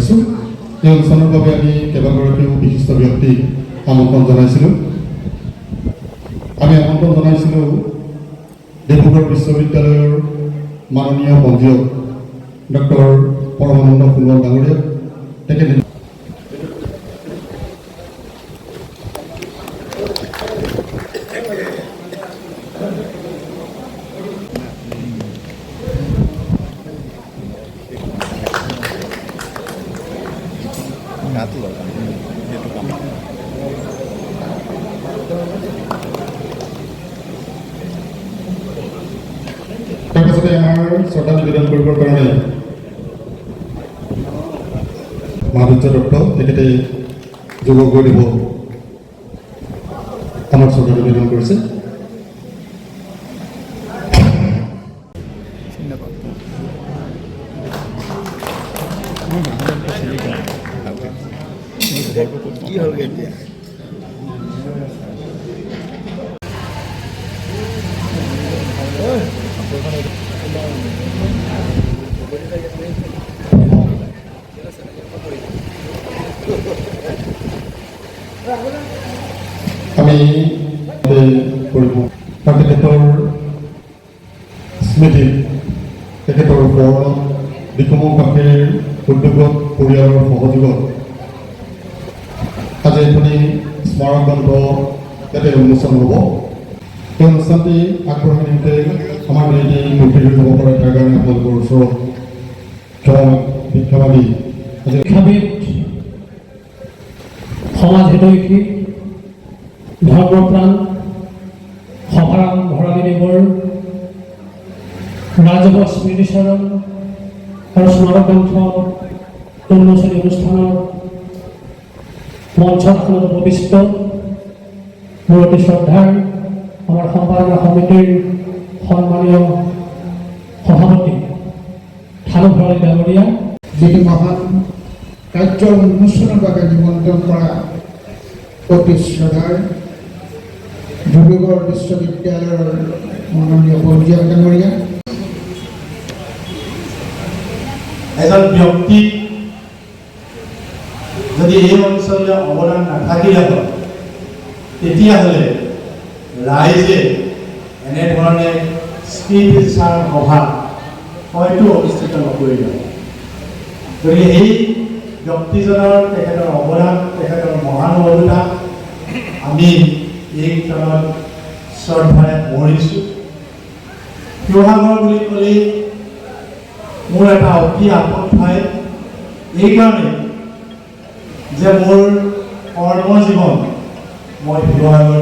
আগবঢ়াইছোঁ। এই অনুষ্ঠানৰ বাবে আমি কেইবাগৰাকীও বিশিষ্ট ব্যক্তিক আমন্ত্ৰণ জনাইছিলোঁ। আমি আমন্ত্ৰণ জনাইছিলোঁ ডিব্ৰুগড় বিশ্ববিদ্যালয়ৰ মাননীয় পঞ্জীয়ক ডক্টৰ পৰমানন্দ সোণোৱাল ডাঙৰীয়া। তেখেতে তাৰপাছতে আমাৰ শ্ৰদ্ধা নিবেদন কৰিবৰ কাৰণে মাধুৰ্য দত্ত, তেখেতে যোগ দিব আমাৰ শ্ৰদ্ধা নিবেদন কৰিছে। কি হ'লগৈ এতিয়া? আমি কৰিব আৰু তেখেতৰ স্মৃতিত, তেখেতৰ সোঁৱৰণত দিখৌমুখবাসীৰ উদ্যোগত, পৰিয়ালৰ সহযোগত আজি এখনি স্মাৰক গ্ৰন্থ ইয়াতে উন্মোচন হ'ব। এই অনুষ্ঠানটি আগবঢ়াই নিওঁতে আমাৰ দেৰিটি গতি হৈ যাব পাৰে, তাৰ কাৰণে আপোনালোকৰ ওচৰত ক্ষমা ভিক্ষা মাগি আজি শিক্ষাবিদ, সমাজ হিতৈষী, ধৰ্মপ্ৰাণ সভাৰাম ভৰালীদেৱৰ ৰাজহুৱা স্মৃতিচাৰণ আৰু স্মাৰক গ্ৰন্থ উন্মোচনী অনুষ্ঠানৰ মঞ্চত আসনত উপবিষ্ট মোৰ অতি শ্ৰদ্ধাৰ আমাৰ সম্পাদনা সমিতিৰ সন্মানীয় সভাপতি থানু ভৰালী ডাঙৰীয়া, যিটো মহান কাৰ্যৰ উন্মোচনৰ বাবে নিমন্ত্ৰণ কৰা অতি শ্ৰদ্ধাৰ ডিব্ৰুগড় বিশ্ববিদ্যালয়ৰ মাননীয় পঞ্জীয়ক ডাঙৰীয়া, এজন ব্যক্তি যদি এই অঞ্চললৈ অৱদান নাথাকিলে হয়, তেতিয়াহ'লে ৰাইজে এনেধৰণে স্মৃতিচাৰণ সভা হয়তো অনুষ্ঠিত নকৰিলে হয়। গতিকে এই ব্যক্তিজনৰ, তেখেতৰ অৱদান, তেখেতৰ মহানুভৱতা আমি এই ক্ষণত শ্ৰদ্ধাৰে সোঁৱৰিছোঁ। শিৱসাগৰ বুলি ক'লেই মোৰ এটা অতি আপোন ঠাই, এইকাৰণে যে মোৰ কৰ্মজীৱন মই শিৱসাগৰতে